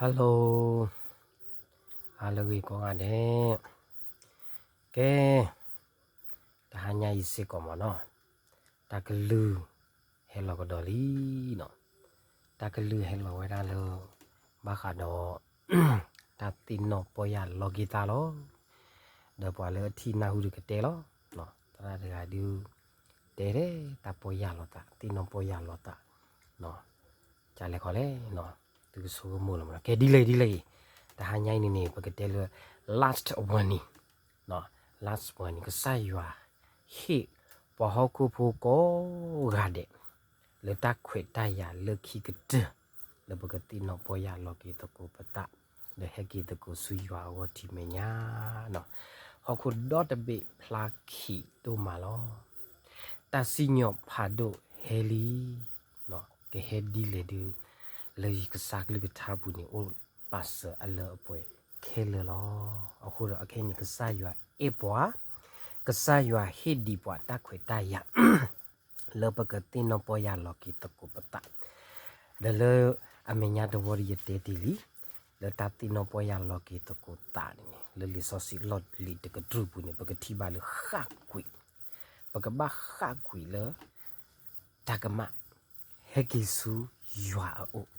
Hello, ဟါလၢအဂ့ၤကိးဂၤဒဲး, ကဲ, တဟါညါအံၤစ့ၢ်ကီးမ့ၢ်နီၤ, တၢ်ကလုၢ်ဟဲလီၤကဒီးလံနီၤ, တၢ်ကလုၢ်ဟဲလီၤဝဲဒၣ်လၢ ဘၣ်ဃးဒီး တၢ်သ့ၣ်နီၣ်ပီၢ်ယၢ်လီၤက့ၤသးလီၤ. ဒီးပှၤလၢအထံၣ်နၢ်ဟူဒီးကတဲလီၤ, သရၣ်တဂၤဒုး တဲဒဲး တၢ်ပီၢ်ယၢ်လီၤသး သ့ၣ်နီၣ်ပီၢ်ယၢ်လီၤသး, ကလဲၤခီလဲၣ်, သုကဆိကမိၣ်လီၤမ့ၢ်နီၤ, ကဲဒ်လဲၣ်ဒ်လဲၣ်အံၤ, တဟါညါအံၤန့ၣ်န့ၣ် ပကတဲလၢ last warning, last warning ကစၢ်ယွၤ ဟ့ၣ်ပှၤဟီၣ်ခိၣ်ဖိကိးဂၤဒဲး လၢတၢ်ခွဲးတၢ်ယာ်လၢခံကတၢၢ် လၢပကသ့ၣ်နီၣ်ပီၢ်ယၢ်လီၤက့ၤသကိးပသး, ဒီးဟဲက့ၤသကိးဆူယွၤအဂီၢ်ထံးမဲာ်ညါနီၤ. ဟီၣ်ခိၣ်ဒီတဘ့ၣ်ဖျါခံးဒိၣ်မးလီၤ. တၢ်စံၣ်ညီၣ်ဖးဒိၣ်ဟဲလံ, ကဟဲဒ်လဲၣ်ဒုး လၢကစၢ်ကလုၢ်ကထါပူၤန့ၣ် အိၣ်ပာ်စၢၤအလၢအပှဲၤခဲလၢာ်လီၤ. အဃိဒီးအခဲအံၤန့ၣ် ကစၢ်ယွၤအဲၣ်ပှၤ, ကစၢ်ယွၤဟ့ၣ်ဒံးပှၤတၢ်ခွဲးတၢ်ယာ် လၢပကသ့ၣ်နီၣ်ပီၢ်ယၢ်လီၤက့ၤသကိးပသး, ဒီးလၢအမဲာ်ညါတဝီဒီးယတဲတ့ၢ်လံ, လၢတၢ်သ့ၣ်နီၣ်ပီၢ်ယၢ်လီၤက့ၤသကိးသးန့ၣ်န့ၣ် လၢလံာ်စီဆှံလီၢ်လံၤတကတြူၢ်ပူၤန့ၣ် ပကထံၣ်ဘၣ်လၢဃၣ်ကွံာ်, ပကဘၣ်ဃၣ်ကွံာ်လၢ တၢ်ကမၣ် ဟဲက့ၤဆူယွၤအအိၣ်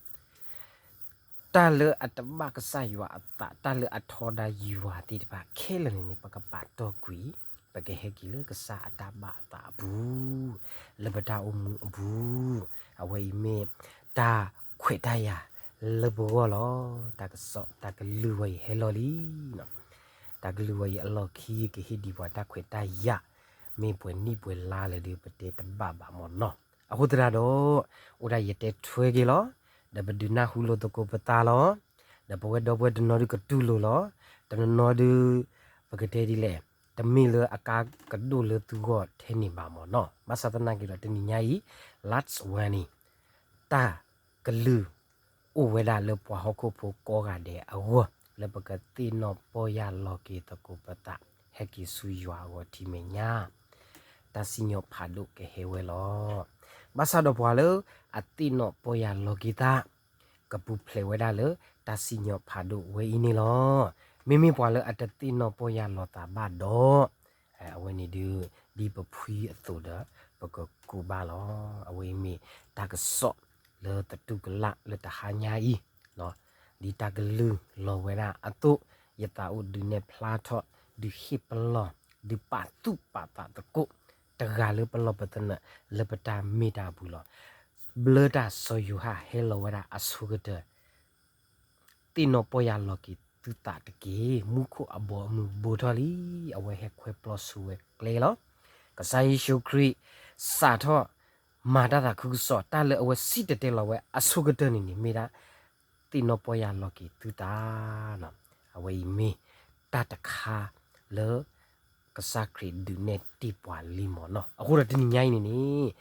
တၢ်လၢအတဘၣ်ကစၢ်ယွၤအသး, တၢ်လၢအထီဒါယွၤသ့ၣ်တဖၣ်ခဲလၢာ်န့ၣ်န့ၣ် ပကပာ်တီၢ်ကွံာ်, ပကဟဲက့ၤလၢကစၢ်အတၢ်ဘၣ်အသးအပူၤ, လၢပတၢ်အိၣ်မူအပူၤ, အဝဲအံၤမ့ၢ်တၢ်ခွဲးတၢ်ယာ်လၢပဂီၢ်လီၤ. တၢ်ကစီၣ်တၢ်ကလုၢ်ဝဲအံၤဟဲလီၤလံ. တၢ်ကလုၢ်ဝဲအံၤအလီၢ်ခံကဟ့ၣ်ဒံးပှၤတၢ်ခွဲးတၢ်ယာ်, မ့ၢ်ပှဲၤနံၣ်ပှဲၤလါလၢၤဒီး ပတဲတဘၣ်ဘၣ်မ့ၢ်နီၤ. အဃိသတးဒီး အိၣ်ဒၣ်ယတဲထွဲက့ၤလီၤ, ဒီးပဒုးနၢ်ဟူလိာ်သကိးပသးလီၤ. ဒီးပဝဲဒီပုၢ်ဝဲၢ်တနီၤဒုးကတူၢ်လိာ်လီၤ. တနီၤနီၤဒုး ပကတဲဒ်လဲၣ်, တမ့ၢ်လၢအကါကဒိၣ်လၢသုဂီၢ်ထဲန့ၣ်ဘၣ်မ့ၢ်နီၤ. ဘၣ်ဆၣ်သနာ်က့ဒီးတနံၤညါအံၤ last warning တၢ်ကလုၢ် အိၣ်ဝဲဒၣ်လၢပှၤဟီၣ်ခိၣ်ဖိကိးဂၤဒဲးအဂီၢ် လၢပကသ့ၣ်နီၣ်ပီၢ်ယၢ်လီၤက့ၤသကိးပသး ဟဲက့ၤဆူယွၤအဂီၢ်ထံးမဲာ်ညါ, တၢ်စံၣ်ညီၣ်ဖးဒိၣ်ကဟဲဝဲလီၤ. ဘၣ်ဆၣ်ဒီးပှၤလၢအသ့ၣ်နီၣ်ပီၢ်ယၢ်လီၤက့ၤသး ကပူၤဖျဲးဝဲဒၣ်လၢတၢ်စံၣ်ညီၣ်ဖးဒိၣ်ဝဲအံၤန့ၣ်လီၤ. မ့မ့ၢ်ပှၤလၢအတသ့ၣ်နီၣ်ပီၢ်ယၢ်လီၤသးဘၣ်ဒီး အဝဲန့ၣ်ဒုး ဒ်ပဖှံအသိးဒီး ပကကူးဘၣ်လီၤ. အဝဲအံၤမ့ၢ်တၢ်ကစီၣ်လၢသတူၢ်ကလာ်လၢတဟါညါအံၤ, ဒ်တၢ်ကလုၢ်လီၤဝဲဒၣ်အသိး, ယသးအိၣ်ဒုးနဲၣ်ဖျါထီၣ်, ဒုးဟ့ၣ်ပလီၢ်, ဒုးပာ်သူၣ်ပာ်သးသကိး တဂၤလၢပလီၢ်ပသနၢၣ်လၢပတၢ်မ့ၢ်တၢ်အပူၤလီၤ. ဘျၢတၢ်စီၤယိၤဟၣ်ဟဲလီၤဝဲဒၣ်အဆိကတၢၢ် သ့ၣ်နီၣ်ပီၢ်ယၢ်လီၤက့ၤသုသးတက့ၢ်. မူခိၣ်အဘီအမုၢ်ဘိးထီၣ်လံ, အဝဲဟဲခွဲပျီဆိဝဲကျဲလီၤ. ကစၢ်ယ့ၣ်ၡူးခရံာ် စးထီၣ်မၤတၢ်သးခုကစီၣ် တၢ်လၢအဝဲစံၣ်တဲၤတဲလီၤဝဲအဆိကတၢၢ်န့ၣ်န့ၣ် မ့ၢ်ဒၣ် သ့ၣ်နီၣ်ပီၢ်ယၢ်လီၤက့ၤသုသး အဝဲအံၤမ့ၢ်တၢ်တခါလၢ ကစၢ်ခရံာ်ဒုးနဲၣ်တ့ၢ်ပှၤလံမ့ၢ်နီၤ. အဃိဒီးတနံၤညါအံၤန့ၣ်န့ၣ်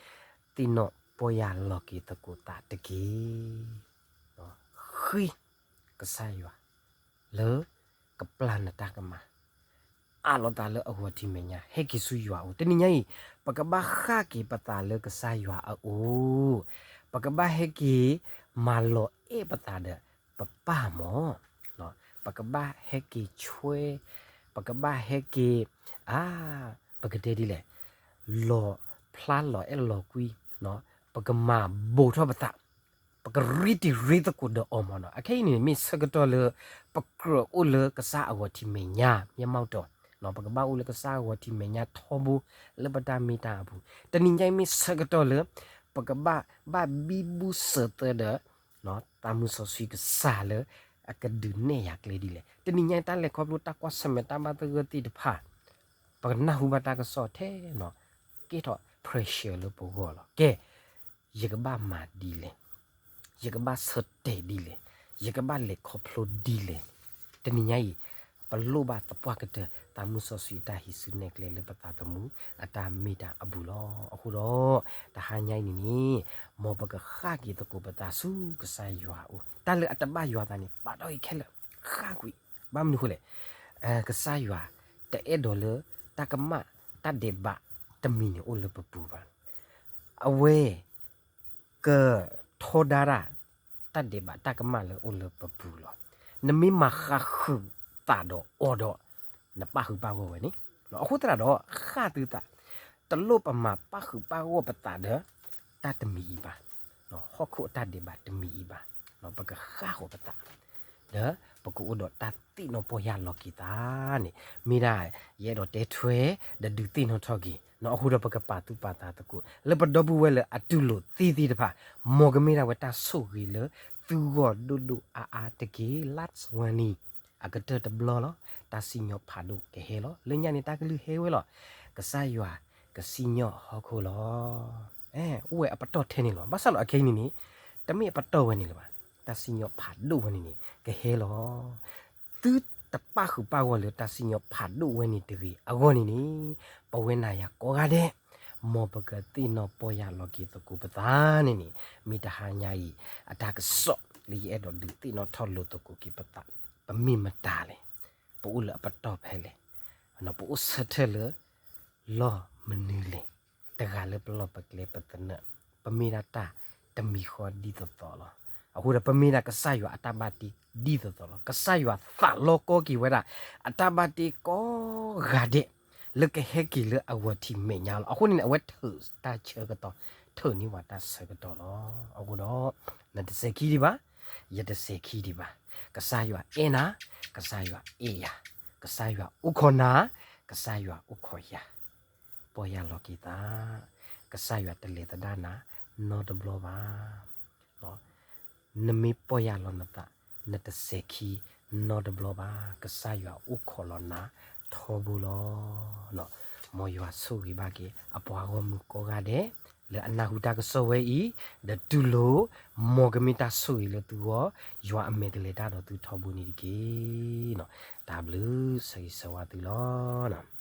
သ့ၣ်နီၣ်ပီၢ်ယၢ်လီၤက့ၤသကိးသးတက့ၢ်. ဃ့ကစၢ်ယွၤလၢကပျၢ်နတၢ်ကမၣ်, အးလီၤသးလၢအဂီၢ်ထံးမဲာ်ညါ, ဟဲက့ၤဆူယွၤအအိၣ်. တနံၤညါအံၤ ပကဘၣ်ဃၣ်က့ၤပသးလၢကစၢ်ယွၤအအိၣ်, ပကဘၣ်ဟဲက့ၤမၤလီၤအဲၣ်ပသးဒီးပပၢ်မ့ၢ် ပကဘၣ်ဟဲက့ၤဆွဲ, ပကဘၣ်ဟဲက့ၤ, အါ, ပကတဲဒ်လဲၣ်, လီၤဖျါလီၤအဲၣ်လီၤကွံ, ပကမၤဘိးထီၣ်ပသး, ပကရ့တံၤရ့သကိးဒီးအီၤမ့ၢ်နီၤ. အခဲအံၤန့ၣ် မ့ၢ်ဆၢကတီၢ်လၢ ပကြၢးအိၣ်လၢကစၢ်အဂီၢ်ထံးမဲာ်ညါ, မ့ၢ်မ့ၢ်တီၤ, ပကဘၣ်အိၣ်လၢကစၢ်အဂီၢ်ထံးမဲာ်ညါထီဘိ လၢပတၢ်မ့ၢ်တၢ်အပူၤ. တနံၤညါအံၤမ့ၢ်ဆၢကတီၢ်လၢ ပကဘၣ်ဘၣ်ဘံဘူစၢၤသၢဒီး သးမုၢ်စီဆှံကစၢ်လၢအကဒုးနဲၣ်ယၤကျဲဒ်လဲၣ်. တနံၤညါအံၤ တၢ်လဲၤခီဖျိတၢ်ကွၢ်ဆၢၣ်မဲာ်တၢ်ဘၣ်သဂၢၢ်သ့ၣ်တဖၣ် ပကနၢ်ဟူဘၣ်တၢ်ကစီၣ်ထဲနီၤ ကဲထီၣ် pressure လၢပဂီၢ်လီၤ. ကဲ, ယကဘၣ်မၤဒ်လဲၣ်, ယကဘၣ်ဆၢတဲာ်ဒ်လဲၣ်, ယကဘၣ်လဲၤခီဖျိဒ်လဲၣ်. တနံၤညါအံၤ ပလိၣ်ဘၣ်သပှၢ်ကတၢၢ် သးမုၢ်စီဆှံအတၢ်ဟံးစုနဲၣ်ကျဲလၢပသးသမူအတၢ်မ့ၢ်တၢ်အပူၤလီၤ. အဃိဒီး တဟါညါအံၤန့ၣ်န့ၣ် မ်ပကဃၣ်က့ၤသကိးပသးဆူကစၢ်ယွၤအအိၣ်, တၢ်လၢအတဘၣ်ယွၤသးန့ၣ် ပာ်ထီၣ်အံၤခဲလၢာ်, ဃၣ်ကွံာ်. ဘၣ်မနုၤအဃိလဲၣ်, ကစၢ်ယွၤတအဲၣ်ဒိးလၢတၢ်ကမၣ်တၢ်ဒဲးဘးတမံၤန့ၣ်အိၣ်လၢပပူၤဘၣ်. အဝဲ ကထီဒါတၢ် တၢ်ဒဲးဘးတၢ်ကမၣ်လၢအိၣ်လၢပပူၤလီၤ. နမ့ၢ်မၤဃါဃုာ်သးဒီးအီၤဒီး နပၣ်ဃုာ်ပၣ်ဂီၢ်ဝဲန့ၣ်, အဃိသတးဒီး ဃၣ်သုသး, တလိၣ်ပမၤပၣ်ဃုာ်ပၣ်ဂီၢ်ပသးဒီး တၢ်တမံၤအံၤဘၣ်, ဟီၣ်ခိၣ်အတၢ်ဒဲးဘးတမံၤအံၤဘၣ်, ပကဃၣ်ဃီၤပသး ဒီးပကအိၣ်ဒီးတၢ်သ့ၣ်နီၣ်ပီၢ်ယၢ်လီၤက့ၤသးန့ၣ် မ့ၢ်ဒၣ်ယအဲၣ်ဒိးတဲထွဲ ဒီးဒုးသ့ၣ်နီၣ်ထီၣ်က့ၤ အဃိဒီးပကပာ်သူၣ်ပာ်သးသကိး လၢပဒီပုၢ်ဝဲၢ်လၢအတူၢ်လိာ်သ့သ့ၣ်တဖၣ်, မ်ကမ့ၢ်ဒၣ်ဝဲတၢ်ဆိၣ်ဂ့ၤလၢသုဂီၢ်ဒိၣ်ဒိၣ်အါအါတက့ၢ်. Last warning, အကတၢၢ်တဘျီလီၤ. တၢ်စံၣ်ညီၣ်ဖးဒိၣ်ကဟဲလီၤ. လၢညါန့ၣ်တၢ်ကလုၢ်ဟဲဝဲလီၤ. ကစၢ်ယွၤကစံၣ်ညီၣ်ဟီၣ်ခိၣ်လီၤ. အဲ, အိၣ်ဝဲအပတီၢ်ထဲန့ၣ်လီၤ. ဘၣ်ဆၣ်ဒီးအခဲအံၤန့ၣ်န့ၣ် တမ့ၢ်အပတီၢ်ဝဲန့ၣ်လၢၤဘၣ်. တၢ်စံၣ်ညီၣ်ဖးဒိၣ်ဝဲန့ၣ်န့ၣ် ကဟဲလီၤ. သုတပၣ်ဃုာ်ပၣ်ဂီၢ်လၢတၢ်စံၣ်ညီၣ်ဖးဒိၣ်ဝဲန့ၣ်တဂ့ၤအဂီၢ်န့ၣ်န့ၣ်, ပဝဲနၤယၤကိးဂၤဒဲး, မ်ပကသ့ၣ်နီၣ်ပီၢ်ယၢ်လီၤက့ၤသကိးပသးန့ၣ်န့ၣ်, မ့ၢ်တဟါညါအံၤ အတၢ်ကစီၣ်လၢယအဲၣ်ဒိးဒုးသ့ၣ်နီၣ်ထီၣ်လိာ်သကိးက့ၤပသး, ပမ့ၢ်မတၤလဲၣ်, ပအိၣ်လၢအပတီၢ်ဖဲလဲၣ်, ပအိၣ်ဆၢထၢၣ်လၢ လီၢ်မနုၤလဲၣ်, တဂၤလၢပလီၢ်ပကျဲပသနၢၣ်, ပမ့ၢ်ဒၣ်တၢ်တမံၤဃီဒ်သိးသိးလီၤ. အဃိဒီးပမ့ၢ်ဒၣ်ကစၢ်ယွၤအတၢ်ဘၣ်တ့ဒ်သိးသိးလီၤ. ကစၢ်ယွၤသးလီကီက့ၤဝဲဒၣ် အတၢ်ဘၣ်တ့ကိးဂၤဒဲး လၢကဟဲက့ၤလၢအဂီၢ်ထံးမဲာ်ညါလီၤ. အဃိန့ၣ်န့ၣ် အဝဲထုးတၢ်ဆၢကတီၢ်, ထုးန့ၢ်ဝဲတၢ်ဆၢကတီၢ်လီၤ. အဃိဒီး နတစဲးခံဒံးဘၣ်, ယတစဲးခံဒံးဘၣ်. ကစၢ်ယွၤအဲၣ်နၤ, ကစၢ်ယွၤအဲၣ်ယၤ, ကစၢ်ယွၤအိၣ်ခိးနၤ, ကစၢ်ယွၤအိၣ်ခိးယၤ, ပီၢ်ယၢ်လီၤက့ၤသး, ကစၢ်ယွၤတလဲၤသဒၣ်နၤ နီတဘျီဘၣ်. နမ့ၢ်ပီၢ်ယၢ်လီၤနသး, နတစဲးခံနီတဘျီဘၣ်. ကစၢ်ယွၤအိၣ်ခိးလီၤနၤထီဘိလီၤ. မ်ယွၤဆိၣ်ဂ့ၤဘၣ်က့ၤ အပှၤဂီၢ်မုၢ်ကိးဂၤဒဲး လၢအနၢ်ဟူတၢ်ကစီၣ်ဝဲအံၤ, ဒီးတူၢ်လိာ် မ်ကမ့ၢ်တၢ်ဆိၣ်ဂ့ၤလၢသုဂီၢ်, ယွၤအမဲာ်ကလဲၤတၢ်ဒီးသုထီဘိန့ၣ်တက့ၢ်. တၢ်ဘျုးဆၢဂ့ၤဆၢဝါသုလီၤ.